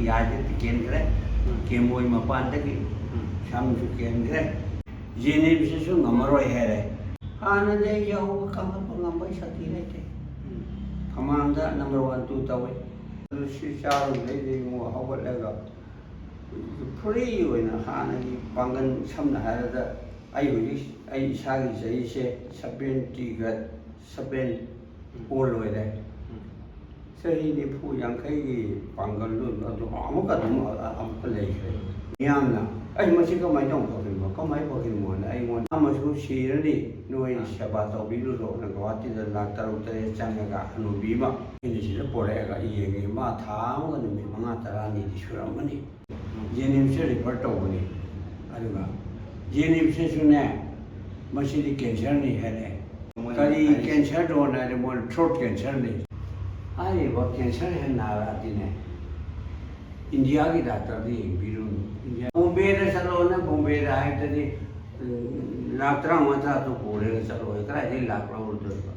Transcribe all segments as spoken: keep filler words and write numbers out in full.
ꯌꯥꯁꯦ ꯀꯦꯟꯈ꯭ꯔꯦ꯫ ꯎꯝ꯫ ꯀꯦꯝꯕꯣꯏ ꯃꯄꯥꯟꯗꯒꯤ ꯎꯝ꯫ ꯁꯝꯁꯨ ꯀꯦꯟꯈ꯭ꯔꯦ꯫ ꯖꯦꯅꯤꯝꯁꯁꯤꯁꯨ ꯉꯝꯃꯔꯣꯏ ꯍꯥꯏꯔꯦ꯫ ꯍꯥꯟꯅꯗꯤ ꯑꯩꯁꯦ ꯍꯧꯕ ꯀꯥꯡꯈꯠꯄ ꯉꯝꯕꯒꯤ ꯁꯛꯇꯤ ꯂꯩꯇꯦ꯫ ꯎꯝ꯫ ꯐꯃꯥꯡꯗ ꯅꯝꯕꯔ ꯋꯥꯟ ꯇꯨ ꯇꯧꯋꯤ꯫ ꯑꯗꯨ ꯁꯤ ꯆꯥꯔꯨꯕꯗꯩꯗꯤ ꯑꯃꯨꯛ ꯍꯧꯒꯠꯂꯒ ꯐ꯭ꯔꯤ ꯑꯣꯏꯅ ꯍꯥꯟꯅꯒꯤ ꯄꯥꯡꯒꯜ, ꯁꯝꯅ ꯍꯥꯏꯔꯕꯗ ꯑꯩ ꯍꯧꯖꯤꯛ ꯑꯩ ꯏꯁꯥꯒꯤ ꯆꯍꯤꯁꯦ ꯁꯚꯦꯟꯇꯤꯒ ꯁꯚꯦꯟ ꯑꯣꯜ ꯑꯣꯏꯔꯦ꯫ ꯎꯝ꯫ ꯆꯍꯤ ꯅꯤꯐꯨ ꯌꯥꯡꯈꯩꯒꯤ ꯄꯥꯡꯒꯜꯗꯨ ꯑꯗꯨ ꯑꯃꯨꯛꯀ ꯑꯗꯨꯝ ꯑ-, ꯑꯃꯨꯛꯀ ꯂꯩꯈ꯭ꯔꯦ꯫ ꯃꯤꯌꯥꯝꯅ, "ꯑꯩ ꯃꯁꯤ ꯀꯃꯥꯏꯅ ꯇꯧꯅ ꯐꯈꯤꯕꯅꯣ? ꯀꯃꯥꯏꯅ ꯐꯈꯤꯕꯅꯣꯅ?" ꯑꯩꯉꯣꯟꯗ ꯑꯃꯁꯨ ꯁꯤꯔꯅꯤ, ꯅꯣꯏ ꯑꯥ꯫ ꯁꯦꯕꯥ ꯇꯧꯕꯤꯔꯨꯔꯣꯅ ꯒꯧꯍꯥꯇꯤꯗ ꯂꯥꯛ ꯇꯔꯨꯛ ꯇꯔꯦꯠ ꯆꯪꯉꯒ ꯍꯅꯨꯕꯤ ꯑꯃ ꯑꯩꯅ ꯁꯤꯗ ꯄꯣꯔꯛꯑꯒ ꯌꯦꯡꯉꯦ꯫ ꯃꯥ ꯊꯥ ꯑꯃꯒ ꯅꯨꯃꯤꯠ ꯃꯉꯥ ꯇꯔꯥꯅꯤꯗꯤ ꯁꯨꯔꯝꯃꯅꯤ꯫ ꯖꯦꯅꯤꯝꯁꯇ ꯔꯤꯐꯔ ꯇꯧꯕꯅꯤ꯫ ꯑꯗꯨꯒ ꯖꯦꯅꯤꯝꯁꯇꯁꯨꯅꯦ, "ꯃꯁꯤꯗꯤ ꯀꯦꯟꯁꯔꯅꯤ" ꯍꯥꯏꯔꯛꯑꯦ꯫ ꯃꯣꯏꯅ ꯀꯔꯤ ꯍꯥꯏꯔꯤꯁꯦ? ꯀꯦꯟꯁꯔꯗꯣꯅ ꯍꯥꯏꯔꯦ, ꯃꯣꯏꯅ ꯊ꯭ꯔꯣꯠ ꯀꯦꯟꯁꯔꯅꯤ꯫ ꯍꯥꯏꯔꯤꯕ ꯀꯦꯟꯁꯔ ꯍꯦꯟꯅ ꯅꯥꯔꯛꯑꯗꯤꯅꯦ, ꯏꯟꯗꯤꯌꯥꯒꯤ ꯗꯥꯛꯇꯔꯗ ꯌꯦꯡꯕꯤꯔꯨꯅꯨ꯫ ꯏꯟꯗꯤꯌꯥ, ꯕꯣꯝꯕꯦꯗ ꯆꯠꯂꯣꯅ ꯕꯣꯝꯕꯦꯗ ꯍꯥꯏꯕꯗꯗꯤ, ꯎꯝ, ꯂꯥꯛ ꯇꯔꯥꯃꯉꯥ ꯇꯔꯥ ꯇꯔꯨꯛ ꯄꯨꯔꯒ ꯆꯠꯂꯣ꯫ ꯀꯗꯥꯏꯗꯒꯤ ꯂꯥꯛ ꯂꯧꯔꯨꯗꯣꯏꯕ?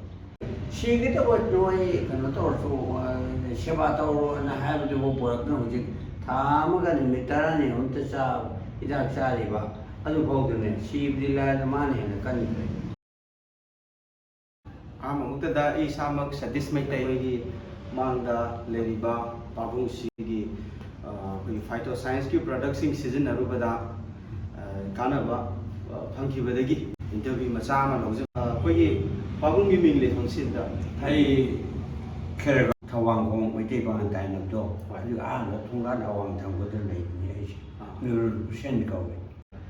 ꯁꯤꯒꯗꯧꯕ ꯅꯣꯏ ꯀꯩꯅꯣ ꯇꯧꯔꯁꯨ, ꯑ, ꯁꯦꯕꯥ ꯇꯧꯔꯣꯅ ꯍꯥꯏꯕꯗꯨꯕꯨ ꯄꯨꯔꯛꯇꯅ ꯍꯧꯖꯤꯛ ꯊꯥ ꯑꯃꯒ ꯅꯨꯃꯤꯠ ꯇꯔꯥꯅꯤ ꯑꯍꯨꯝꯇ ꯆꯥꯕ ꯍꯤꯗꯥꯛ ꯆꯥꯔꯤꯕ ꯑꯗꯨꯐꯥꯎꯗꯨꯅꯦ, ꯁꯤꯕꯗꯤ ꯂꯥꯏꯔꯗ ꯃꯥꯅ ꯍꯦꯟꯅ ꯀꯟꯈ꯭ꯔꯦ꯫ ꯑꯍꯥꯟꯕ ꯃꯛꯇꯗ ꯑꯩ ꯏꯁꯥꯃꯛ ꯁꯇꯤꯁ ꯃꯩꯇꯩ, ꯑꯩꯈꯣꯏꯒꯤ ꯃꯥꯡꯗ ꯂꯩꯔꯤꯕ ꯄꯥꯕꯨꯡꯁꯤꯒꯤ, ꯑ, ꯑꯩꯈꯣꯏꯒꯤ ꯐꯥꯏꯇꯣ ꯁꯥꯏꯟꯁꯀꯤ ꯄ꯭ꯔꯗꯛꯁꯤꯡ ꯁꯤꯖꯤꯟꯅꯔꯨꯕꯗ, ꯑ, ꯀꯥꯟꯅꯕ, ꯑ, ꯐꯪꯈꯤꯕꯗꯒꯤ ꯏꯟꯇꯔꯚ꯭ꯌꯨ ꯃꯆꯥ ꯑꯃ ꯂꯧꯖ-, ꯑ, ꯑꯩꯈꯣꯏꯒꯤ ꯄꯥꯕꯨꯡꯒꯤ ꯃꯤꯡ ꯂꯩꯐꯝꯁꯤꯗ ꯑꯩ ꯈꯦꯔꯒꯥꯎ ꯊꯋꯥꯡꯈꯣꯡ ꯃꯩꯇꯩ ꯄꯥꯉꯟ ꯇꯥꯏꯅꯕꯗꯣ, ꯍꯣꯏ꯫ ꯑꯗꯨꯒꯤ ꯑꯍꯥꯟꯕ ꯊꯣꯡꯒꯥꯟ ꯑꯋꯥꯡ ꯊꯪꯕꯗ ꯂꯩꯕꯅꯤ ꯑꯩꯁꯦ꯫ ꯑꯥ꯫ ꯅꯨꯔꯨꯜ ꯍꯨꯁꯦꯟ ꯀꯧꯋꯦ꯫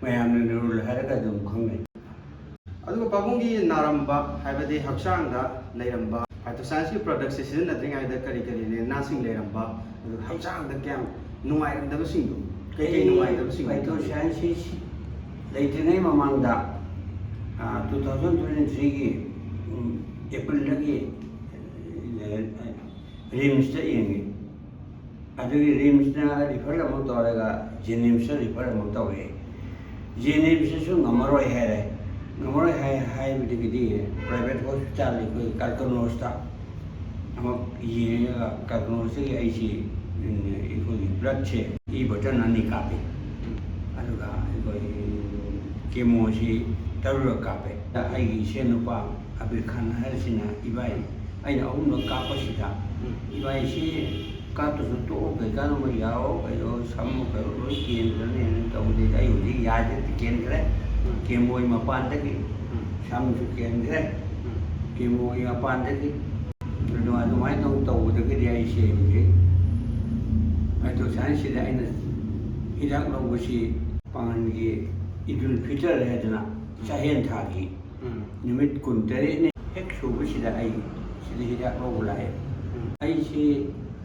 ꯃꯌꯥꯝꯅ ꯅꯨꯔꯨꯜ ꯍꯥꯏꯔꯒ ꯑꯗꯨꯝ ꯈꯪꯅꯩ꯫ ꯑꯗꯨꯒ ꯄꯥꯕꯨꯡꯒꯤ ꯅꯥꯔꯝꯕ, ꯍꯥꯏꯕꯗꯤ ꯍꯛꯆꯥꯡꯗ ꯂꯩꯔꯝꯕ, ꯐꯥꯏꯇꯣꯁꯥꯏꯟꯁꯀꯤ ꯄ꯭ꯔꯗꯛꯁꯦ ꯁꯤꯖꯤꯟꯅꯗ꯭ꯔꯤꯉꯩꯗ ꯀꯔꯤ ꯀꯔꯤ ꯂꯥꯏꯅꯥꯁꯤꯡ ꯂꯩꯔꯝꯕ, ꯑꯗꯨꯒ ꯍꯛꯆꯥꯡꯗ ꯀꯌꯥꯝ ꯅꯨꯡꯉꯥꯏꯔꯝꯗꯕꯁꯤꯡꯗꯣ, ꯀꯩꯀꯩ ꯑꯩ ꯅꯨꯡꯉꯥꯏꯇꯕꯁꯤꯡꯗꯣ? ꯐꯥꯏꯇꯣꯁꯥꯏꯟꯁꯁꯤ ꯂꯩꯇ꯭ꯔꯤꯉꯩ ꯃꯃꯥꯡꯗ, ꯑꯥ, ꯇꯨ ꯊꯥꯎꯖꯟ ꯇ꯭ꯋꯦꯟꯇꯤ ꯊ꯭ꯔꯤꯒꯤ, ꯎꯝ, ꯑꯦꯄ꯭ꯔꯤꯜꯗꯒꯤ, ꯑꯦ, ꯔꯤꯝꯁꯇ ꯌꯦꯡꯉꯤ꯫ ꯑꯗꯨꯒꯤ ꯔꯤꯝꯁꯅ ꯔꯤꯐꯔ ꯑꯃꯨꯛ ꯇꯧꯔꯒ ꯖꯦꯅꯤꯝꯁꯇ ꯔꯤꯐꯔ ꯑꯃꯨꯛ ꯇꯧꯔꯛꯑꯦ꯫ ꯖꯦꯅꯤꯝꯁꯇꯁꯨ ꯉꯝꯃꯔꯣꯏ ꯍꯥꯏꯔꯦ꯫ ꯉꯝꯃꯔꯣꯏ ꯍꯥꯏ-, ꯍꯥꯏꯕꯗꯒꯤꯗꯤ ꯄ꯭ꯔꯥꯏꯚꯦꯠ ꯍꯣꯁꯄꯤꯇꯥꯜ ꯑꯩꯈꯣꯏ ꯀꯔꯀꯅꯣꯁꯇ ꯑꯃꯨꯛ ꯌꯦꯡꯉꯒ ꯀꯔꯀꯅꯣꯁꯇꯒꯤ ꯑꯩꯁꯤ ꯑꯩꯈꯣꯏꯒꯤ ꯕ꯭ꯂꯠꯁꯦ ꯏ ꯕꯣꯇꯜ ꯑꯅꯤ ꯀꯥꯞꯄꯤ꯫ ꯑꯗꯨꯒ ꯑꯩꯈꯣꯏ ꯀꯦꯃꯣꯁꯤ ꯇꯔꯨꯛꯔꯛ ꯀꯥꯞꯄꯦ꯫ ꯑꯩꯒꯤ ꯏꯆꯦ ꯅꯨꯄꯥ ꯑꯕꯤꯔ ꯈꯥꯟ ꯍꯥꯏꯔꯤꯁꯤꯅ ꯏꯕꯥꯏ, ꯑꯩꯅ ꯑꯍꯨꯝꯂꯛ ꯀꯥꯞꯄꯁꯤꯗ ꯏꯕꯥꯏꯁꯤ ꯀꯥꯞꯇꯁꯨ ꯇꯣꯛꯑꯣ, ꯀꯩꯀꯥꯟꯗ ꯌꯥꯔꯣ, ꯀꯩꯅꯣ ꯁꯝꯃꯣ ꯀꯩꯅꯣ ꯂꯣꯏ ꯀꯦꯟꯈ꯭ꯔꯅꯤ ꯍꯥꯏꯅ ꯇꯧꯕꯗꯒꯤ ꯑꯩ ꯍꯧꯖꯤꯛ ꯌꯥꯗꯦ, ꯀꯦꯟꯈ꯭ꯔꯦ꯫ ꯀꯦꯃꯣꯒꯤ ꯃꯄꯥꯟꯗꯒꯤ ꯁꯝꯁꯨ ꯀꯦꯟꯈ꯭ꯔꯦ꯫ ꯀꯦꯃꯣꯒꯤ ꯃꯄꯥꯟꯗꯒꯤ ꯑꯗꯨ ꯑꯗꯨꯃꯥꯏꯅ ꯇꯧ ꯇꯧꯕꯗꯒꯤꯗꯤ ꯑꯩꯁꯦ ꯍꯧꯖꯤꯛ ꯄꯥꯏꯊꯣꯛ ꯁꯥꯏꯟꯁꯁꯤꯗ ꯑꯩꯅ ꯍꯤꯗꯥꯛ ꯂꯧꯕꯁꯤ ꯄꯥꯉꯟꯒꯤ ꯏꯗꯨꯜ ꯐꯤꯇꯔ ꯍꯥꯏꯗꯅ ꯆꯥꯛꯍꯦꯟ ꯊꯥꯒꯤ ꯅꯨꯃꯤꯠ ꯀꯨꯟꯇꯔꯦꯠꯅꯤ꯫ ꯍꯦꯛ ꯁꯨꯕꯁꯤꯗ ꯑꯩ ꯁꯤꯗ ꯍꯤꯗꯥꯛ ꯂꯧꯕ ꯂꯥꯛꯑꯦ꯫ ꯑꯩꯁꯤ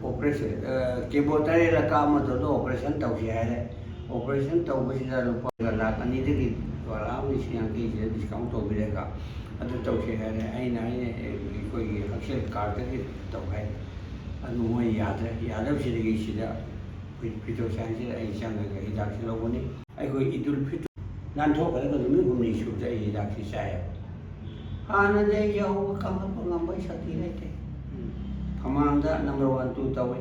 ꯑꯣꯄꯔꯦꯁꯟ, ꯑ, ꯀꯦꯃꯣ ꯇꯔꯦꯠꯂꯛ ꯀꯥꯞꯄ ꯃꯇꯝꯗ ꯑꯣꯄꯔꯦꯁꯟ ꯇꯧꯁꯤ ꯍꯥꯏꯔꯦ꯫ ꯑꯣꯄꯔꯦꯁꯟ ꯇꯧꯕꯁꯤꯗ ꯂꯨꯄꯥ ꯂꯥꯛ ꯑꯅꯤꯗꯒꯤ ꯂꯨꯄꯥ ꯂꯥꯛ ꯑꯃ ꯂꯤꯁꯤꯡ ꯌꯥꯡꯈꯩꯁꯤꯗ ꯗꯤꯁꯀꯥꯎꯟ ꯇꯧꯕꯤꯔꯒ ꯑꯗꯨ ꯇꯧꯁꯤ ꯍꯥꯏꯔꯦ꯫ ꯑꯩꯅ, ꯑꯩꯅ ꯑꯩꯈꯣꯏꯒꯤ ꯍꯛꯁꯦꯜ ꯀꯥꯔꯠꯇꯒꯤ ꯇꯧ ꯍꯥꯏ꯫ ꯑꯗꯨ ꯃꯣꯏ ꯌꯥꯗ꯭ꯔꯦ꯫ ꯌꯥꯗꯕꯁꯤꯗꯒꯤ ꯁꯤꯗ ꯑꯩꯈꯣꯏ ꯐꯤꯇꯣ ꯁꯥꯏꯟꯁꯁꯤꯗ ꯑꯩ ꯆꯪꯉꯒ ꯍꯤꯗꯥꯛꯁꯤ ꯂꯧꯕꯅꯤ꯫ ꯑꯩꯈꯣꯏ ꯏꯗꯨꯜ ꯐꯤꯇꯔ ꯂꯥꯟꯊꯣꯛꯈ꯭ꯔꯒ ꯅꯨꯃꯤꯠ ꯍꯨꯝꯅꯤ ꯁꯨꯕꯗ ꯑꯩ ꯍꯤꯗꯥꯛꯁꯤ ꯆꯥꯏꯌꯦꯕ꯫ ꯍꯥꯟꯅꯗꯤ ꯑꯩꯁꯦ ꯍꯧꯕ ꯀꯥꯡꯈꯠꯄ ꯉꯝꯕꯒꯤ ꯁꯛꯇꯤ ꯂꯩꯇꯦ꯫ ꯐꯃꯥꯡꯗ ꯅꯝꯕꯔ ꯋꯥꯟ ꯇꯨ ꯇꯧꯏ꯫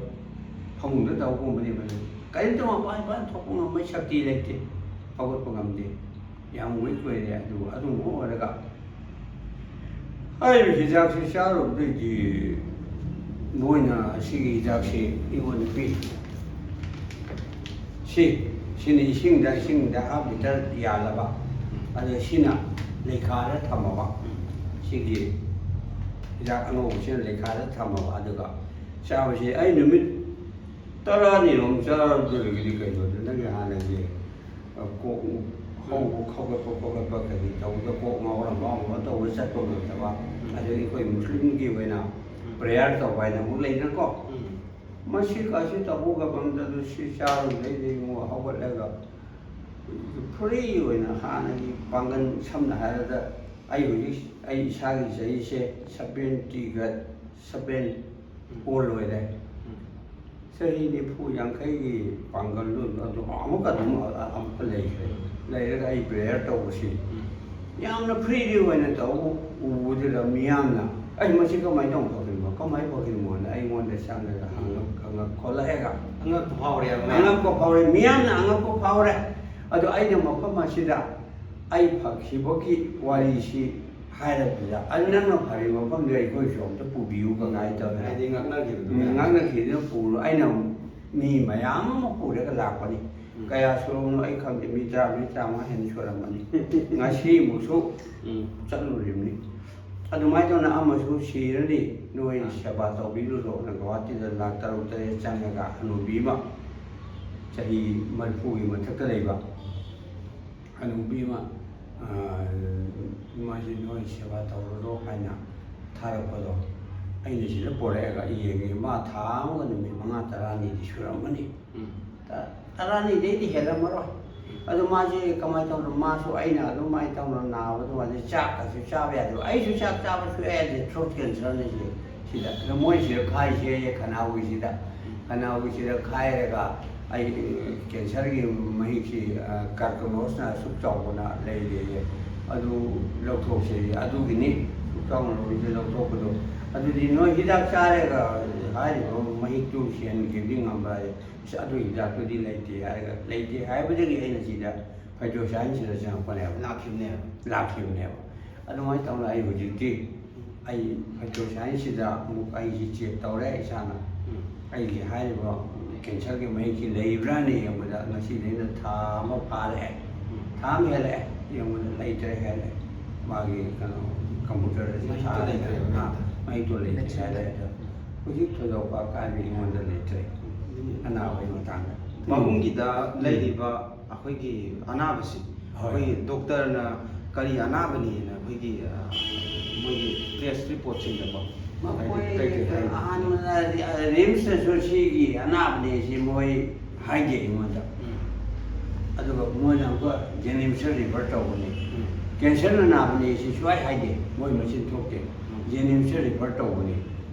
ꯐꯃꯨꯡꯗ ꯇꯧꯕꯒꯨꯝꯕꯅꯦꯕ꯫ ꯀꯔꯤꯝꯇ ꯃꯄꯥꯟ ꯏꯄꯥꯟ ꯊꯣꯛꯄ ꯉꯝꯕꯒꯤ ꯁꯛꯇꯤ ꯂꯩꯇꯦ꯫ ꯍꯧꯒꯠꯄ ꯉꯝꯗꯦ꯫ ꯌꯥꯝ ꯋꯤꯛ ꯑꯣꯏꯔꯦ꯫ ꯑꯗꯨ ꯑꯗꯨꯒꯨꯝꯕ ꯑꯣꯏꯔꯒ ꯍꯥꯏꯔꯤꯕ ꯍꯤꯗꯥꯛꯁꯤ ꯆꯥꯔꯨꯕꯗꯒꯤ ꯃꯣꯏꯅ ꯑꯁꯤꯒꯤ ꯍꯤꯗꯥꯛꯁꯤ ꯑꯩꯉꯣꯟꯗ ꯄꯤ꯫ ꯁꯤ, ꯁꯤꯅ ꯏꯁꯤꯡꯗ, ꯏꯁꯤꯡꯗ ꯍꯥꯐ ꯂꯤꯇꯔ ꯌꯥꯜꯂꯕ, ꯑꯗꯨꯒ ꯁꯤꯅ ꯂꯩꯈꯥꯗ ꯊꯝꯃꯕ, ꯁꯤꯒꯤ ꯍꯤꯗꯥꯛ ꯑꯉꯧꯕꯁꯤꯅ ꯂꯩꯈꯥꯗ ꯊꯝꯃꯕ, ꯑꯗꯨꯒ ꯆꯥꯕꯁꯤ ꯑꯩ ꯅꯨꯃꯤꯠ ꯇꯔꯥꯅꯤꯔꯣꯝ ꯆꯥꯔꯨꯗ꯭ꯔꯒꯗꯤ ꯀꯩꯅꯣꯗ ꯅꯪꯒꯤ ꯍꯥꯟꯅꯒꯤ ꯀꯣꯛ ꯍꯧꯕ ꯈꯣꯠꯄ ꯈꯣꯠꯄ ꯀꯔꯤ ꯇꯧꯕꯗ ꯀꯣꯛ ꯉꯥꯎꯔꯝꯕ ꯑꯃ ꯇꯧꯕ ꯆꯠꯄ ꯉꯝꯗꯕ, ꯑꯗꯒꯤ ꯑꯩꯈꯣꯏ ꯃꯨꯁꯂꯤꯝꯒꯤ ꯑꯣꯏꯅ ꯄ꯭ꯔꯦꯌꯔ ꯇꯧꯕ ꯍꯥꯏꯅ ꯑꯃꯨꯛ ꯂꯩꯗꯅꯀꯣ꯫ ꯃꯁꯤ ꯀꯥꯁꯤ ꯇꯧꯕ ꯉꯝꯗꯗꯨ ꯁꯤ ꯆꯥꯔꯨꯕꯗꯩꯗꯤ ꯑꯃꯨꯛ ꯍꯧꯒꯠꯂꯒ ꯐ꯭ꯔꯤ ꯑꯣꯏꯅ ꯍꯥꯟꯅꯒꯤ ꯄꯥꯡꯒꯜ, ꯁꯝꯅ ꯍꯥꯏꯔꯕꯗ ꯑꯩ ꯍꯧꯖꯤꯛ ꯑꯩ ꯏꯁꯥꯒꯤ ꯆꯍꯤꯁꯦ ꯁꯚꯦꯟꯇꯤꯒ ꯁꯚꯦꯟ ꯑꯣꯜ ꯑꯣꯏꯔꯦ꯫ ꯆꯍꯤ ꯅꯤꯐꯨ ꯌꯥꯡꯈꯩꯒꯤ ꯄꯥꯡꯒꯜꯗꯨ ꯑꯗꯨ ꯑꯃꯨꯛꯀ ꯑꯗꯨꯝ ꯑꯃꯨꯛꯀ ꯂꯩꯈ꯭ꯔꯦ꯫ ꯂꯩꯔꯒ ꯑꯩ ꯄ꯭ꯔꯦꯌꯔ ꯇꯧꯕꯁꯤ ꯌꯥꯝꯅ ꯐ꯭ꯔꯤꯂꯤ ꯑꯣꯏꯅ ꯇꯧꯕ ꯎꯕꯗꯨꯗ ꯃꯤꯌꯥꯝꯅ ꯑꯩ ꯃꯁꯤ ꯀꯃꯥꯏꯅ ꯇꯧꯅ ꯐꯈꯤꯅꯣ, ꯀꯃꯥꯏꯅ ꯐꯈꯤꯅꯣꯅ ꯑꯩꯉꯣꯟꯗ ꯆꯪꯉꯒ ꯍꯪꯉꯛ- ꯍꯪꯉꯛ ꯈꯣꯠꯂꯛꯑꯦꯒ꯫ ꯑꯉꯛꯄ ꯐꯥꯎꯔꯦꯕ ꯃꯌꯥꯝ꯫ ꯑꯉꯛꯄ ꯐꯥꯎꯔꯦ, ꯃꯤꯌꯥꯝꯅ ꯑꯉꯛꯄ ꯐꯥꯎꯔꯦ꯫ ꯑꯗꯣ ꯑꯩꯅ ꯃꯐꯝ ꯑꯁꯤꯗ ꯑꯩ ꯐꯈꯤꯕꯒꯤ ꯋꯥꯔꯤꯁꯤ ꯍꯥꯏꯔꯕꯗ, ꯑꯗꯨ ꯅꯪꯅ ꯐꯔꯤ ꯃꯐꯝꯗꯨ ꯑꯩꯈꯣꯏꯁꯨ ꯑꯝꯇ ꯄꯨꯕꯤꯌꯨ ꯀꯃꯥꯏꯅ ꯇꯧꯔꯦ? ꯍꯥꯏꯗꯤ ꯉꯥꯡꯅꯈꯤꯕꯗꯨ ꯎꯝ, ꯃꯌꯥꯝ꯫ ꯉꯥꯡꯅꯈꯤꯗꯨꯅ ꯄꯨꯔꯣ꯫ ꯑꯩꯅ ꯃꯤ ꯃꯌꯥꯝ ꯑꯃ ꯄꯨꯔꯒ ꯂꯥꯛꯄꯅꯤ꯫ ꯎꯝ꯫ ꯀꯌꯥ ꯁꯨꯔꯕꯅꯣ ꯑꯩ ꯈꯪꯗꯦ, ꯃꯤ ꯇꯔꯥ, ꯃꯤ ꯇꯔꯥꯃꯉꯥ ꯍꯦꯟꯅ ꯁꯨꯔꯝꯃꯅꯤ꯫ ꯉꯁꯤꯃꯨꯛꯁꯨ ꯎꯝ꯫ ꯆꯠꯂꯨꯔꯤꯕꯅꯤ꯫ ꯑꯗꯨꯃꯥꯏꯅ ꯇꯧꯅ ꯑꯃꯁꯨ ꯁꯤꯔꯅꯤ, ꯅꯣꯏ ꯑꯥ꯫ ꯁꯦꯕꯥ ꯇꯧꯕꯤꯔꯨꯔꯣꯅ ꯒꯧꯍꯥꯇꯤꯗ ꯂꯥꯛ ꯇꯔꯨꯛ ꯇꯔꯦꯠ ꯆꯪꯉꯒ ꯍꯅꯨꯕꯤ ꯑꯃ, ꯆꯍꯤ ꯃꯔꯤꯐꯨꯒꯤ ꯃꯊꯛꯇ ꯂꯩꯕ ꯍꯅꯨꯕꯤ ꯑꯃ, ꯑꯥ, ꯃꯥꯁꯤ ꯅꯣꯏ ꯁꯦꯕꯥ ꯇꯧꯔꯨꯔꯣ ꯍꯥꯏꯅ ꯊꯥꯔꯛꯄꯗꯣ, ꯑꯩꯅ ꯁꯤꯗ ꯄꯣꯔꯛꯑꯒ ꯌꯦꯡꯉꯦ꯫ ꯃꯥ ꯊꯥ ꯑꯃꯒ ꯅꯨꯃꯤꯠ ꯃꯉꯥ ꯇꯔꯥꯅꯤꯗꯤ ꯁꯨꯔꯝꯃꯅꯤ꯫ ꯎꯝ꯫ ꯇ-, ꯇꯔꯥꯅꯤꯗꯩꯗꯤ ꯍꯦꯜꯂꯝꯃꯔꯣꯏ꯫ ꯑꯗꯨ ꯃꯥꯁꯦ ꯀꯃꯥꯏꯅ ꯇꯧꯗꯅꯣ, ꯃꯥꯁꯨ ꯑꯩꯅ ꯑꯗꯨꯃꯥꯏꯅ ꯇꯧꯅ ꯅꯥꯕꯗꯨ ꯃꯥꯁꯦ ꯆꯥꯛꯀꯁꯨ ꯆꯥꯕ ꯌꯥꯗꯦ꯫ ꯑꯩꯁꯨ ꯆꯥꯛ ꯆꯥꯕ ꯁꯨꯡꯌꯥ ꯌꯥꯗꯦ, ꯊ꯭ꯔꯣꯠ ꯀꯦꯟꯁꯔꯅ ꯁꯤ, ꯁꯤꯗ꯫ ꯑꯗꯣ ꯃꯣꯏ ꯁꯤꯗ ꯈꯥꯏꯁꯦ ꯈꯅꯥꯎꯒꯤꯁꯤꯗ, ꯈꯅꯥꯎꯒꯤꯁꯤꯗ ꯈꯥꯏꯔꯒ ꯑꯩ ꯀꯦꯟꯁꯔꯒꯤ ꯃꯍꯤꯛꯁꯤ, ꯑ, ꯀꯥꯔꯀꯣꯅꯣꯁꯅ ꯑꯁꯨꯛ ꯆꯥꯎꯕꯅ ꯂꯩꯔꯦꯌꯦ꯫ ꯑꯗꯨ ꯂꯧꯊꯣꯛꯁꯦ, ꯑꯗꯨꯒꯤꯅꯤ ꯑꯁꯨꯛ ꯆꯥꯎꯅ ꯂꯧꯔꯤꯁꯦ, ꯂꯧꯊꯣꯛꯄꯗꯣ꯫ ꯑꯗꯨꯗꯤ ꯅꯣꯏ ꯍꯤꯗꯥꯛ ꯆꯥꯔꯒ ꯍꯥꯏꯔꯤꯕ ꯃꯍꯤꯛꯇꯨ ꯁꯦꯟꯈꯤꯕꯗꯤ ꯉꯝꯕ꯭ꯔꯥ? ꯑꯁ, ꯑꯗꯨ ꯍꯤꯗꯥꯛꯇꯨꯗꯤ ꯂꯩꯇꯦ ꯍꯥꯏꯔꯒ, ꯂꯩꯇꯦ ꯍꯥꯏꯕꯗꯒꯤ ꯑꯩꯅ ꯁꯤꯗ ꯐꯥꯏꯇꯣꯁꯥꯏꯟꯁꯤꯗ ꯆꯪꯉꯛꯄꯅꯦꯕ꯫ ꯂꯥꯛꯈꯤꯕꯅꯦꯕ꯫ ꯂꯥꯛꯈꯤꯕꯅꯦꯕ꯫ ꯑꯗꯨꯃꯥꯏꯅ ꯇꯧꯅ ꯑꯩ ꯍꯧꯖꯤꯛꯇꯤ ꯑꯩ ꯐꯥꯏꯇꯣꯁꯥꯏꯟꯁꯁꯤꯗ ꯑꯃꯨꯛ ꯑꯩꯁꯤ ꯆꯦꯛ ꯇꯧꯔꯦ ꯏꯁꯥꯅ꯫ ꯎꯝ꯫ ꯑꯩꯒꯤ ꯍꯥꯏꯔꯤꯕ ꯀꯦꯟꯁꯔꯒꯤ ꯃꯍꯤꯛꯁꯤ ꯂꯩꯕ꯭ꯔꯥꯅ ꯌꯦꯡꯕꯗ ꯉꯁꯤꯗꯩꯅ ꯊꯥ ꯑꯃ ꯐꯥꯔꯛꯑꯦ꯫ ꯎꯝ꯫ ꯊꯥ ꯑꯃ ꯍꯦꯜꯂꯛꯑꯦ, ꯌꯦꯡꯕꯗ ꯂꯩꯇ꯭ꯔꯦ ꯍꯥꯏꯔꯦ꯫ ꯃꯥꯒꯤ ꯀꯩꯅꯣ, ꯀꯝꯄ꯭ꯌꯨꯇꯔꯗꯁꯨ ꯃꯍꯤꯛꯇꯣ ꯊꯥꯔꯦ꯫ ꯂꯩꯇ꯭ꯔꯦꯕ꯫ ꯑꯥ, ꯃꯍꯤꯛꯇꯣ ꯂꯩꯇ꯭ꯔꯦ ꯍꯥꯏꯔꯦ꯫ ꯑꯗꯣ ꯍꯧꯖꯤꯛ ꯊꯣꯏꯗꯣꯛꯄ ꯑꯀꯥꯏꯕ ꯑꯩꯉꯣꯟꯗ ꯂꯩꯇ꯭ꯔꯦ꯫ ꯑꯗꯨꯅꯤ꯫ ꯑꯅꯥꯕꯒꯤ ꯃꯇꯥꯡꯗ꯫ ꯄꯥꯕꯨꯡꯒꯤꯗ ꯎꯝ꯫ ꯂꯩꯔꯤꯕ ꯑꯩꯈꯣꯏꯒꯤ ꯑꯅꯥꯕꯁꯤ, ꯍꯣꯏ꯫ ꯑꯩꯈꯣꯏꯒꯤ ꯗꯣꯛꯇꯔꯅ ꯀꯔꯤ ꯑꯅꯥꯕꯅꯤꯅ ꯑꯩꯈꯣꯏꯒꯤ, ꯑ, ꯃꯣꯏꯒꯤ ꯇꯦꯁ ꯔꯤꯄꯣꯔꯠꯁꯤꯡꯗꯀꯣ, ꯃꯈꯣꯏ ꯍꯥꯏꯗꯤ ꯀꯩ ꯀꯩ ꯍꯥꯏ? ꯑꯍꯥꯟꯕꯗ ꯔꯤꯝꯁꯇꯁꯨ ꯁꯤꯒꯤ ꯑꯅꯥꯕꯅꯦ ꯁꯤ ꯃꯣꯏ ꯍꯥꯏꯗꯦ ꯑꯩꯉꯣꯟꯗ꯫ ꯎꯝ꯫ ꯑꯗꯨꯒ ꯃꯣꯏꯅ ꯑꯃꯨꯛꯀ ꯖꯦꯅꯤꯝꯁꯇ ꯔꯤꯐꯔ ꯇꯧꯕꯅꯤ꯫ ꯎꯝ꯫ ꯀꯦꯟꯁꯔꯅ ꯅꯥꯕꯅꯤ ꯁꯤ ꯁꯨꯡꯍꯥꯏ ꯍꯥꯏꯗꯦ, ꯃꯣꯏ ꯃꯆꯤꯟ ꯊꯣꯛꯇꯦ꯫ ꯎꯝ꯫ ꯖꯦꯅꯤꯝꯁꯇ ꯔꯤꯐꯔ ꯇꯧꯕꯅꯤ꯫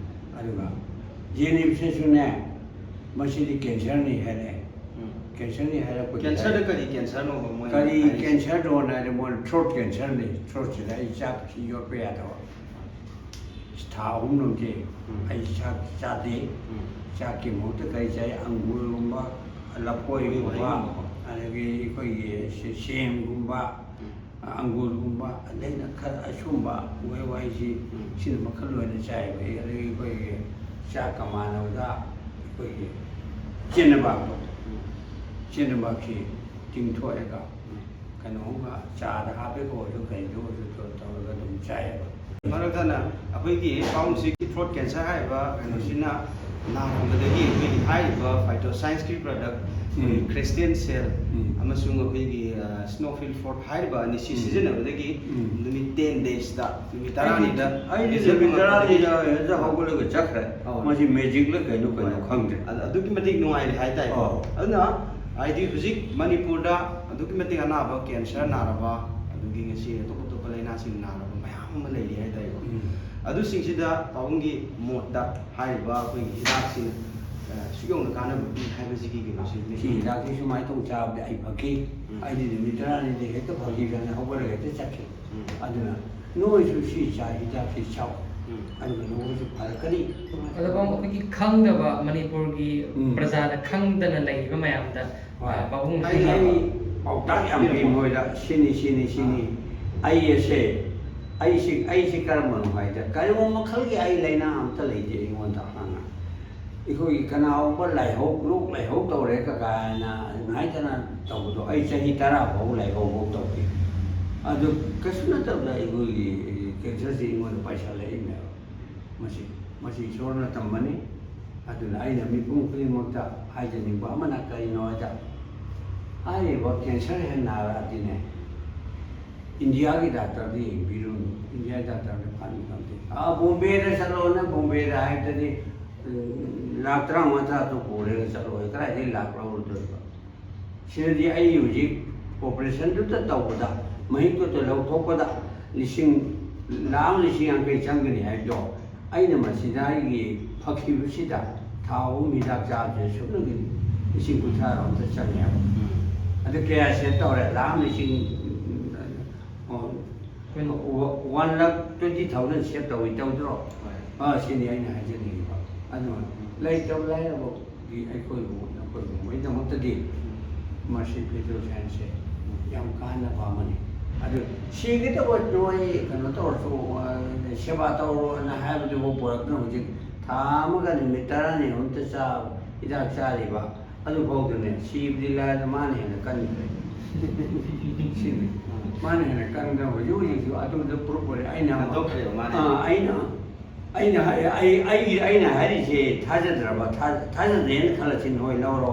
ꯑꯗꯨꯒ ꯖꯦꯅꯤꯝꯁꯇꯁꯨꯅꯦ, ꯃꯁꯤꯗꯤ ꯀꯦꯟꯁꯔꯅꯤ ꯍꯥꯏꯔꯛꯑꯦ꯫ ꯎꯝ꯫ ꯀꯦꯟꯁꯔꯅꯤ ꯍꯥꯏꯔꯛꯄꯗꯨꯗ ꯀꯦꯟꯁꯔꯗ ꯑꯩ ꯀꯔꯤ ꯀꯦꯟꯁꯔꯅꯣꯕ ꯃꯣꯏꯅ ꯀꯔꯤ ꯍꯥꯏꯔꯤꯁꯦ? ꯀꯦꯟꯁꯔꯅꯣꯅ ꯍꯥꯏꯔꯗꯤ ꯃꯣꯏꯅ ꯊ꯭ꯔꯣꯠ ꯀꯦꯟꯁꯔꯅꯤ, ꯊ꯭ꯔꯣꯠꯁꯤꯗ ꯑꯩ ꯆꯥꯛꯁꯤ ꯌꯣꯠꯄ ꯌꯥꯗꯕ꯫ ꯊꯥ ꯑꯍꯨꯝ ꯂꯣꯝꯁꯦ ꯎꯝ꯫ ꯑꯩ ꯆꯥꯛ ꯆꯥꯗꯦ꯫ ꯎꯝ꯫ ꯆꯥꯛꯀꯤ ꯃꯍꯨꯠꯇ ꯀꯔꯤ ꯆꯥꯏ? ꯑꯪꯒꯨꯔꯒꯨꯝꯕ, ꯂꯐꯣꯏꯒꯨꯝꯕ, ꯍꯩꯒꯨꯝꯕꯀꯣ꯫ ꯑꯗꯒꯤ ꯑꯩꯈꯣꯏꯒꯤ ꯁꯦ-, ꯁꯦꯝꯒꯨꯝꯕ, ꯎꯝ꯫ ꯑꯪꯒꯨꯔꯒꯨꯝꯕ, ꯑꯗꯩꯅ ꯈꯔ ꯑꯁꯨꯝꯕ ꯎꯍꯩ ꯋꯥꯍꯩꯁꯤ ꯎꯝ꯫ ꯁꯤꯅ ꯃꯈꯜ ꯑꯣꯏꯅ ꯆꯥꯏꯕ꯫ ꯑꯗꯒꯤ ꯑꯩꯈꯣꯏꯒꯤ ꯆꯥꯛꯀ ꯃꯥꯟꯅꯕꯗ ꯑꯩꯈꯣꯏꯒꯤ ꯆꯦꯅꯕꯥꯛꯇꯣ, ꯎꯝ꯫ ꯆꯦꯅꯕꯥꯛꯁꯤ ꯇꯤꯡꯊꯣꯛꯑꯒ ꯎꯝ꯫ ꯀꯩꯅꯣꯝꯒ ꯆꯥꯗ ꯍꯥꯞꯄꯦꯀꯣ ꯑꯣꯏꯔꯁꯨ ꯀꯩꯗ ꯑꯣꯏꯔꯁꯨ ꯇꯧꯔꯒ ꯑꯗꯨꯝ ꯆꯥꯏꯌꯦꯕ꯫ ꯃꯔꯛ ꯊꯠꯅ ꯑꯩꯈꯣꯏꯒꯤ ꯄꯥꯎꯟꯁꯤꯒꯤ ꯊ꯭ꯔꯣꯠ ꯀꯦꯟꯁꯔ ꯍꯥꯏꯔꯤꯕ ꯀꯩꯅꯣꯁꯤꯅ ꯅꯥꯔꯝꯕꯗꯒꯤ ꯑꯩꯈꯣꯏꯒꯤ ꯍꯥꯏꯔꯤꯕ ꯐꯥꯏꯇꯣꯁꯥꯏꯟꯁꯀꯤ ꯄ꯭ꯔꯗꯛ, ꯑꯩꯈꯣꯏꯒꯤ ꯎꯝ꯫ ꯀ꯭ꯔꯦꯁꯇꯦꯟ ꯁꯦꯜ ꯎꯝ꯫ ꯑꯃꯁꯨꯡ ꯑꯩꯈꯣꯏꯒꯤ, ꯑ, ꯁ꯭ꯅꯣꯐꯤꯜ ꯐꯣꯔꯠ ꯍꯥꯏꯔꯤꯕ ꯑꯅꯤꯁꯤ ꯎꯝ꯫ ꯁꯤꯖꯤꯟꯅꯕꯗꯒꯤ ꯎꯝ꯫ ꯅꯨꯃꯤꯠ ꯇꯦꯟ ꯗꯦꯖꯇ, ꯅꯨꯃꯤꯠ ꯑꯩꯗꯤ, ꯇꯔꯥꯅꯤꯗ ꯑꯩꯗꯤ ꯔꯤꯖꯜ ꯅꯨꯃꯤꯠ ꯐꯪꯉꯛꯄꯗꯒꯤ ꯇꯔꯥꯅꯤꯗ ꯍꯦꯛꯇ ꯍꯧꯒꯠꯂꯒ ꯆꯠꯈ꯭ꯔꯦ꯫ ꯑꯧ꯫ ꯃꯁꯤ ꯃꯦꯖꯤꯛꯂ ꯀꯩꯅꯣ, ꯀꯩꯅꯣ ꯍꯣꯏ꯫ ꯈꯪꯗ꯭ꯔꯦ꯫ ꯑꯗ-, ꯑꯗꯨꯛꯀꯤ ꯃꯇꯤꯛ ꯅꯨꯡꯉꯥꯏꯔꯦ ꯍꯥꯏꯇꯥꯔꯦꯀꯣ꯫ ꯑꯧ꯫ ꯑꯗꯨꯅ ꯍꯥꯏꯗꯤ ꯍꯧꯖꯤꯛ ꯃꯅꯤꯄꯨꯔꯗ ꯑꯗꯨꯛꯀꯤ ꯃꯇꯤꯛ ꯑꯅꯥꯕ ꯀꯦꯟꯁꯔ ꯅꯥꯔꯕ, ꯑꯗꯒꯤ ꯉꯁꯤ ꯑꯇꯣꯞ ꯑꯇꯣꯞꯄ ꯂꯥꯏꯅꯥꯁꯤꯡ ꯅꯥꯔꯕ ꯃꯌꯥꯝ ꯑꯃ ꯂꯩꯔꯤ ꯍꯥꯏꯇꯥꯔꯦꯀꯣ꯫ ꯎꯝ꯫ ꯑꯗꯨꯁꯤꯡꯁꯤꯗ ꯄꯥꯕꯨꯡꯒꯤ ꯃꯣꯠꯇ ꯍꯥꯏꯔꯤꯕ ꯑꯩꯈꯣꯏꯒꯤ ꯍꯤꯗꯥꯛꯁꯤꯅ, ꯑ, ꯁꯨꯛ ꯌꯧꯅ ꯀꯥꯟꯅꯕ ꯄꯤ ꯍꯥꯏꯕꯁꯤꯒꯤ ꯀꯩꯅꯣꯁꯤ ꯁꯤ ꯍꯤꯗꯥꯛꯁꯤ ꯁꯨꯃꯥꯏꯅ ꯇꯧ ꯆꯥꯕꯗꯤ ꯑꯩ ꯐꯈꯤ꯫ ꯎꯝ꯫ ꯑꯩꯗꯤ ꯅꯨꯃꯤꯠ ꯇꯔꯥꯅꯤꯗ ꯍꯦꯛꯇ ꯐꯈꯤꯗꯅ ꯍꯧꯒꯠꯂꯒ ꯍꯦꯛꯇ ꯆꯠꯈꯤ꯫ ꯎꯝ꯫ ꯑꯗꯨꯅ ꯅꯣꯏꯁꯨ ꯁꯤ ꯆꯥ ꯍꯤꯗꯥꯛꯁꯤ ꯆꯥꯎ꯫ ꯎꯝ꯫ ꯑꯗꯨꯒ ꯅꯣꯏꯁꯨ ꯐꯔꯛꯀꯅꯤ꯫ ꯑꯗꯣ ꯄꯥꯕꯨꯡ, ꯑꯩꯈꯣꯏꯒꯤ ꯈꯪꯗꯕ ꯃꯅꯤꯄꯨꯔꯒꯤ ꯎꯝ꯫ ꯄ꯭ꯔꯖꯥꯗ ꯈꯪꯗꯅ ꯂꯩꯔꯤꯕ ꯃꯌꯥꯝꯗ, ꯍꯣꯏ꯫ ꯑ, ꯄꯥꯕꯨꯡ ꯑꯩ, ꯈꯪꯅꯕ ꯑꯩ ꯄꯥꯎꯇꯥꯛ ꯌꯥꯝ ꯄꯤꯔꯛꯑꯣ꯫ ꯄꯤꯕ ꯃꯣꯏꯗ ꯁꯤꯅꯤ, ꯁꯤꯅꯤ, ꯁꯤꯅꯤ꯫ ꯑꯥ꯫ ꯑꯩ ꯑꯁꯦ, ꯑꯩꯁꯤ, ꯑꯩꯁꯤ ꯀꯔꯝꯕꯅꯣ ꯍꯥꯏꯗ ꯀꯔꯤꯒꯨꯝꯕ ꯃꯈꯜꯒꯤ ꯑꯩ ꯂꯥꯏꯅꯥ ꯑꯝꯇ ꯂꯩꯇꯦ ꯑꯩꯉꯣꯟꯗ ꯍꯥꯟꯅ꯫ ꯑꯩꯈꯣꯏꯒꯤ ꯀꯅꯥꯒꯨꯝꯕ ꯂꯥꯏꯍꯧ, ꯂꯣꯛ ꯂꯥꯏꯍꯧ ꯇꯧꯔꯦ ꯀꯀꯥ ꯍꯥꯏꯅ ꯉꯥꯏꯇꯅ ꯇꯧꯕꯗꯣ ꯑꯩ ꯆꯍꯤ ꯇꯔꯥ ꯐꯥꯎ ꯂꯥꯏꯍꯧ ꯐꯥꯎ ꯇꯧꯗꯦ꯫ ꯑꯗꯨ ꯀꯩꯁꯨ ꯅꯠꯇꯕꯗ ꯑꯩꯈꯣꯏꯒꯤ ꯀꯦꯟꯁꯔꯁꯤ ꯑꯩꯉꯣꯟꯗ ꯄꯥꯏꯁꯜꯂꯛꯏꯅꯦꯕ꯫ ꯃꯁꯤ, ꯃꯁꯤ ꯏꯁꯣꯔꯅ ꯇꯝꯕꯅꯤ꯫ ꯑꯗꯨꯅ ꯑꯩꯅ ꯃꯤꯄꯨꯝ ꯈꯨꯗꯤꯡꯃꯛꯇ ꯍꯥꯏꯖꯅꯤꯡꯕ ꯑꯃꯅ ꯀꯔꯤꯅꯣ ꯍꯥꯏꯗ, ꯍꯥꯏꯔꯤꯕ ꯀꯦꯟꯁꯔ ꯍꯦꯛ ꯅꯥꯔꯛꯑꯗꯤꯅꯦ, ꯏꯟꯗꯤꯌꯥꯒꯤ ꯗꯥꯛꯇꯔꯗ ꯌꯦꯡꯕꯤꯔꯨꯅꯨ꯫ ꯏꯟꯗꯤꯌꯥꯒꯤ ꯗꯥꯛꯇꯔꯗ ꯐꯍꯟꯕ ꯉꯝꯗꯦ꯫ ꯑꯥ, ꯕꯣꯝꯕꯦꯗ ꯆꯠꯂꯣꯅ ꯕꯣꯝꯕꯦꯗ ꯍꯥꯏꯕꯗꯗꯤ, ꯎꯝ, ꯂꯥꯛ ꯇꯔꯥꯃꯉꯥ ꯇꯔꯥ ꯇꯔꯨꯛ ꯄꯨꯔꯒ ꯆꯠꯂꯣ꯫ ꯀꯗꯥꯏꯗꯒꯤ ꯂꯥꯛ ꯂꯧꯔꯨꯗꯣꯏꯕ? ꯁꯤꯗꯗꯤ ꯑꯩ ꯍꯧꯖꯤꯛ ꯑꯣꯄꯔꯦꯁꯟꯗꯨꯇ ꯇꯧꯕꯗ, ꯃꯍꯤꯛꯇꯨꯇ ꯂꯧꯊꯣꯛꯄꯗ ꯂꯤꯁꯤꯡ, ꯂꯥꯛ ꯑꯃ ꯂꯤꯁꯤꯡ ꯌꯥꯡꯈꯩ ꯆꯪꯒꯅꯤ ꯍꯥꯏꯕꯗꯣ, ꯑꯩꯅ ꯃꯁꯤꯗ ꯑꯩꯒꯤ ꯐꯈꯤꯕꯁꯤꯗ ꯊꯥ ꯑꯍꯨꯝ ꯍꯤꯗꯥꯛ ꯆꯥꯕꯁꯦ ꯁꯨꯞꯅꯒꯤ ꯂꯤꯁꯤꯡ ꯀꯨꯟꯊ꯭ꯔꯥ ꯔꯣꯝꯗ ꯆꯪꯉꯦꯕ꯫ ꯎꯝ꯫ ꯑꯗꯨ ꯀꯌꯥ ꯁꯦꯚ ꯇꯧꯔꯦ? ꯂꯥꯛ ꯑꯃ ꯂꯤꯁꯤꯡ, ꯑꯣ, ꯀꯩꯅꯣ? ꯋꯥꯟ ꯂꯥꯛ ꯇ꯭ꯋꯦꯟꯇꯤ ꯊꯥꯎꯖꯟ ꯁꯦꯚ ꯇꯧꯏ, ꯇꯧꯗ꯭ꯔꯣ? ꯍꯣꯏ꯫ ꯑꯥ, ꯁꯤꯅꯤ ꯑꯩꯅ ꯍꯥꯏꯖꯅꯤꯡꯉꯤꯕ꯫ ꯑꯗꯨꯅ ꯂꯩꯇꯕ ꯂꯥꯏꯔꯕꯒꯤ ꯑꯩꯈꯣꯏꯕꯨ, ꯅꯈꯣꯏꯕꯨ ꯃꯣꯏꯒꯤꯗꯃꯛꯇꯗꯤ ꯃꯁꯤ ꯐꯤꯖꯤꯀꯦꯜ ꯁꯥꯏꯟꯁꯁꯦ ꯌꯥꯝ ꯀꯥꯟꯅꯕ ꯑꯃꯅꯤ꯫ ꯑꯗꯨ ꯁꯤꯒꯗꯧꯕ ꯅꯣꯏ ꯀꯩꯅꯣ ꯇꯧꯔꯁꯨ, ꯑ, ꯁꯦꯕꯥ ꯇꯧꯔꯣꯅ ꯍꯥꯏꯕꯗꯨꯕꯨ ꯄꯨꯔꯛꯇꯅ ꯍꯧꯖꯤꯛ ꯊꯥ ꯑꯃꯒ ꯅꯨꯃꯤꯠ ꯇꯔꯥꯅꯤ ꯑꯍꯨꯝꯇ ꯆꯥꯕ ꯍꯤꯗꯥꯛ ꯆꯥꯔꯤꯕ, ꯑꯗꯨ ꯐꯥꯎꯗꯅꯦ, ꯁꯤꯕꯗꯤ ꯂꯥꯏꯗ ꯃꯥꯅ ꯍꯦꯟꯅ ꯀꯟꯈ꯭ꯔꯦ꯫ ꯁꯤꯅꯤ꯫ ꯃꯥꯅ ꯍꯦꯟꯅ ꯀꯟꯈ꯭ꯔꯦ꯫ ꯍꯧꯖꯤꯛ ꯍꯧꯖꯤꯛꯁꯨ ꯑꯗꯨꯗ ꯄ꯭ꯔꯨꯐ ꯑꯣꯏꯔꯦ꯫ ꯑꯩꯅ, ꯍꯟꯗꯣꯛꯈ꯭ꯔꯦꯕ ꯃꯥꯅ꯫ ꯑꯥ, ꯑꯩꯅ, ꯑꯩꯅ ꯍꯥꯏ-, ꯑꯩ, ꯑꯩꯒꯤ, ꯑꯩꯅ ꯍꯥꯏꯔꯤꯁꯦ ꯊꯥꯖꯗ꯭ꯔꯕ? ꯊꯥ-, ꯊꯥꯖꯗꯦꯅ ꯈꯜꯂꯁꯤ, ꯅꯣꯏ ꯂꯧꯔꯣ꯫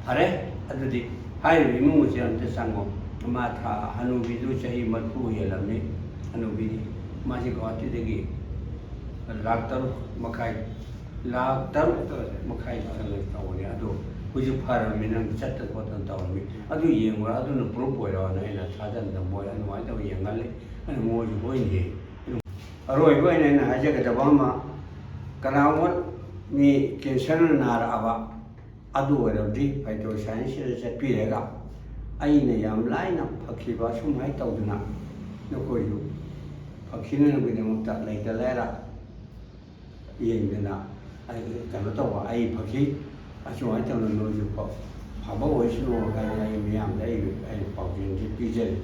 ꯐꯔꯦ, ꯑꯗꯨꯗꯤ ꯍꯥꯏꯔꯤꯕ ꯏꯃꯨꯡ ꯑꯁꯤ ꯑꯝꯇ ꯆꯪꯉꯣ꯫ ꯃꯥ ꯊꯥ ꯍꯅꯨꯕꯤꯗꯨ ꯆꯍꯤ ꯃꯔꯤꯐꯨ ꯍꯦꯜꯂꯝꯃꯤ꯫ ꯍꯅꯨꯕꯤꯗꯤ ꯃꯥꯁꯤ ꯒꯨꯋꯥꯍꯥꯇꯤꯗꯒꯤ ꯂꯥꯛ ꯇꯔꯨꯛ ꯃꯈꯥꯏ, ꯂꯥꯛ ꯇꯔꯨꯛ ꯃꯈꯥꯏ ꯆꯪꯉꯒ ꯇꯧꯕꯅꯦ꯫ ꯑꯗꯣ ꯍꯧꯖꯤꯛ ꯐꯔꯝꯃꯤ, ꯅꯪ ꯆꯠꯇꯅ ꯈꯣꯠꯇꯅ ꯇꯧꯔꯝꯃꯤ꯫ ꯑꯗꯨ ꯌꯦꯡꯉꯨꯔ, ꯑꯗꯨꯅ ꯄ꯭ꯔꯨꯐ ꯑꯣꯏꯔꯣꯅ ꯑꯩꯅ ꯊꯥꯖꯗꯅ ꯃꯣꯏ ꯑꯗꯨꯃꯥꯏꯅ ꯇꯧꯔ ꯌꯦꯡꯍꯜꯂꯤ꯫ ꯑꯩꯅ ꯃꯣꯏꯁꯨ ꯍꯣꯏꯅꯦ꯫ ꯑꯔꯣꯏꯕ ꯑꯣꯏꯅ ꯑꯩꯅ ꯍꯥꯏꯖꯒꯗꯕ ꯑꯃ, ꯀꯅꯥꯒꯨꯝꯕ ꯃꯤ ꯀꯦꯟꯁꯔꯅ ꯅꯥꯔꯛꯑꯕ, ꯑꯗꯨ ꯑꯣꯏꯔꯕꯗꯤ ꯐꯥꯏꯇꯣ ꯁꯥꯏꯟꯁꯁꯤꯗ ꯆꯠꯄꯤꯔꯒ ꯑꯩꯅ ꯌꯥꯝ ꯂꯥꯏꯅ ꯐꯈꯤꯕ ꯑꯁꯨꯃꯥꯏꯅ ꯇꯧꯗꯅ ꯅꯈꯣꯏꯁꯨ ꯐꯈꯤꯅꯅꯕꯒꯤꯗꯃꯛꯇ ꯂꯩꯇ ꯂꯥꯏꯔ ꯌꯦꯡꯗꯅ ꯑꯩ ꯀꯩꯅꯣ ꯇꯧꯕ, ꯑꯩ ꯐꯈꯤ, ꯑꯁꯨꯃꯥꯏꯅ ꯇꯧꯅ ꯅꯣꯏꯁꯨ ꯐ-, ꯐꯕ ꯑꯣꯏꯁꯅꯨ ꯍꯥꯏꯅ ꯑꯩ ꯃꯤꯌꯥꯝꯗ ꯑꯩ, ꯑꯩ ꯄꯥꯎꯖꯦꯜꯁꯤ ꯄꯤꯖꯔꯤ꯫